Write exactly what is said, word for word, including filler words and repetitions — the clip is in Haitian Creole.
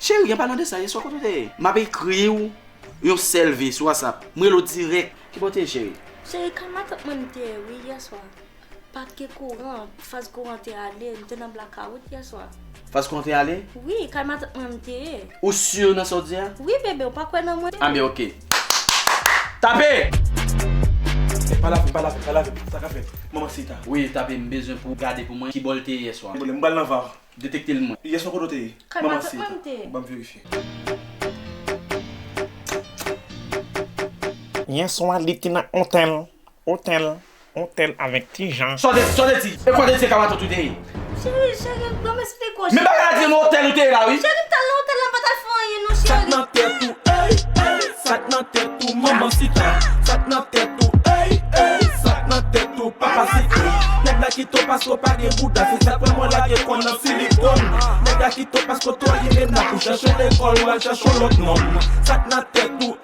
Cheri, an palan de sa, yèswa kote w te ye? M ap ekri w yon sèl V sou WhatsApp. M rele w dirèk. Ki bò w te ye, cheri? Cheri, kay matant mwen m te ye wi yèswa. Pa t gen kouran, faz kouran te ale, m te nan blakawout yèswa. Faz kouran te ale? Wi, kay matant mwen m te ye. Ou si nan sa w di a? Wi bebe, ou pa kwè nan mwen? Anben oke. Tape! Pa lave, pa lave, pa lave, sa ka fèt. Manman Sita. Wi, tape, m bezwen pou w gade pou mwen ki bò l te ye yèswa. Gen pwoblèm, m pral nan va. Detekte l mwen. Yèswa kote w te ye? Kay matant mwen m te ye. Ban m verifye. Yèswa li te nan otèl, otèl, otèl avèk Ti Jan. Sa w te, sa w te di? E kote w te di se kay matant ou te ye? Cheri, cheri, ban m eksplike w cheri. Men bagay la di nan otèl ou te ye la wi. Cheri, m t al nan otèl la, m pa t al fè anyen non cheri. Sa k nan tèt ou, ey, ey, sa k nan tèt ou, manman Sita. Sa k nan tèt ou, ey, ey, sa k nan tèt ou, papa Sita. Nèg la kite w paske w pa gen bouda, se sa k fè mwen lage kòn nan silikòn. Nèg la kite w paske w twò limena pou chèche lekòl, ou al chèche yon lòt nonm. Sa k nan tèt ou,